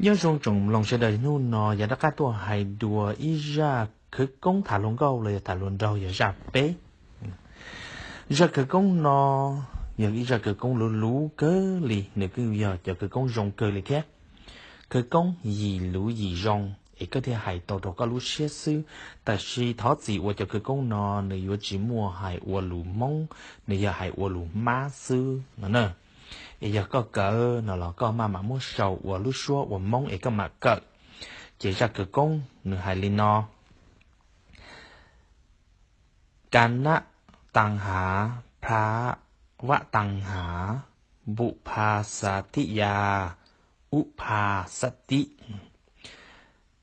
Nyob zoo tsoom mloog sawv daws, hnub no yog rov qab tuaj hais dua ib zaj khawv koob tham hluas nkauj los yog tham hluas nraug yog zaj peb. Zaj khawv koob no yog ib zaj khawv koob luv luv kawg li, nws kuj yog cov khawv koob zoo kawg li thiab. Khawv koob yim luv yim zoo es koj thiaj hais tau rau koj lub siab xwb. Tab sis thov txim uas cov khawv koob no nws yuav tsis muaj hais ua lus Hmoob, nws yog hais ua lus Mab xwb no na. Es yog koj kawm no los koj maj mam muab sau ua lub suab ua Hmoob es koj mam kawm. Ces zaj khawv koob nws hais li no: Ka na ta ha, phra va ta ha, bu pha sa ti ya, u pha sa ti.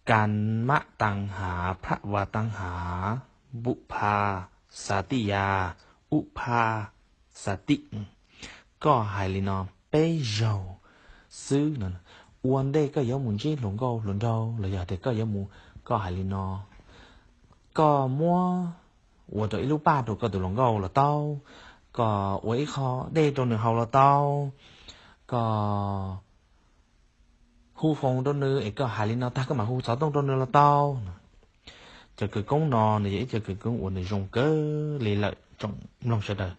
Ka ma ta ha, phra va ta ha, bu pha sa ti ya, u pha sa ti. Koj hais li no peb zaug xwb no. Ua ntej koj yuav mus ntsib hluas nkauj hluas nraug los yog tias koj yuav mus, koj hais li no: Koj muab ua rau ib lub paj rau koj tus hluas nkauj los tau, koj ua ib qho dej rau nws haus los tau, koj hu foos rau nws es koj hais li no tag koj mam hu xov tooj rau nws los tau. Cov khawv koob no nws yog ib cov khawv koob uas nws zoo kawg li lawm tsoom mloog sawv daws.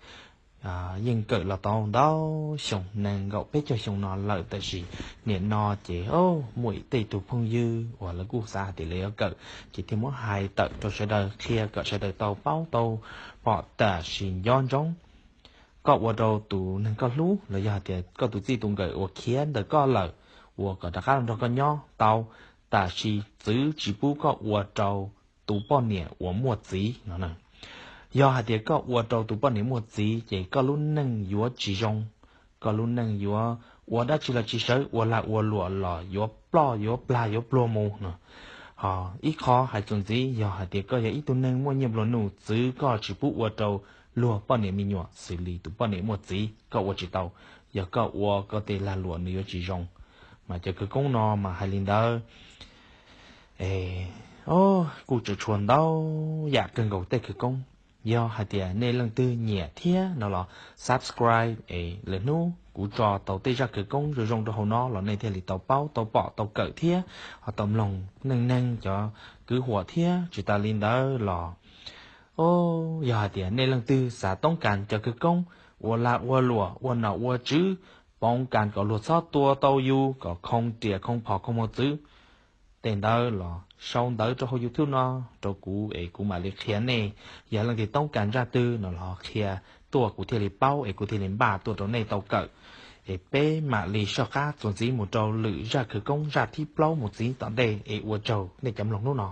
Yeej kawm los tau ntau xyoo, nees nkaum peb caug xyoo no lawm, tab sis nim no ces muaj tej tug phooj ywg uas lawv kuj xav hais tias lawv yuav kawm, ces thiaj muab hais tawm rau sawv daws qhia kom sawv daws tau paub tau pom tam sim nco ntsoov. Koj ua rau tus neeg koj hlub los yog hais tias koj tus txij tus nkawm uas khiav ntawm koj lawm, ua kom rov qab los nrog koj nyob tau, tab sis txwv tsis pub koj ua rau tus poj niam uas muaj txiv no. Yog hais tias koj ua rau tus poj niam muaj txiv ces koj lub neej yuav tsis zoo, koj lub neej yuav ua dab tsi los tsis sawv, ua lag ua luam los yuav ploj yuav plag yuav pluag mus no. Ho ib qho hais txuas ntxiv, yog hais tias koj yog ib tug neeg muaj nyiaj nplua nuj, txwv koj tsis pub ua rau luag poj niam me nyuam xws li tus poj niam muaj txiv, koj ua tsis tau. Yog koj ua koj tej lag luam nws yuav tsis zoo. Mas cov khawv koob no mas hais li ntawd. Kuj tseem tshuav ntau yam kawg nkaus tej khawv koob. Yog hais tias nej leej twg nyiam thiab no los subscribe es lwm hnub kuv tso tau tej zaj khawv koob zoo zoo rau hauv no los nej thiaj li tau paub tau pom tau kawm thiab ho tau mloog neej neeg cov kwv huam thiab. Tsis tas li ntawd los yog hais tias nej leej twg xav toob kas cov khawv koob ua lag ua luam ua nom ua tswv, poob kas kom luag txhob tua tau yus, kom khoo riam khoo phom khoo mos txwv, tej ntawd los sau ntawv rau hauv YouTube no rau kuv es kuv mam li qhia nej. Yog leej twg toob kas zaj twg no los qhia tuaj kuv thiaj li paub es kuv thiaj li npaj tuaj rau nej tau kawm. Es peb mam li soj qab txuas ntxiv mus rau lwm zaj khawv koob zaj thib plaub mus txiv tom ntej es ua tsaug nej cov mloog hnub no.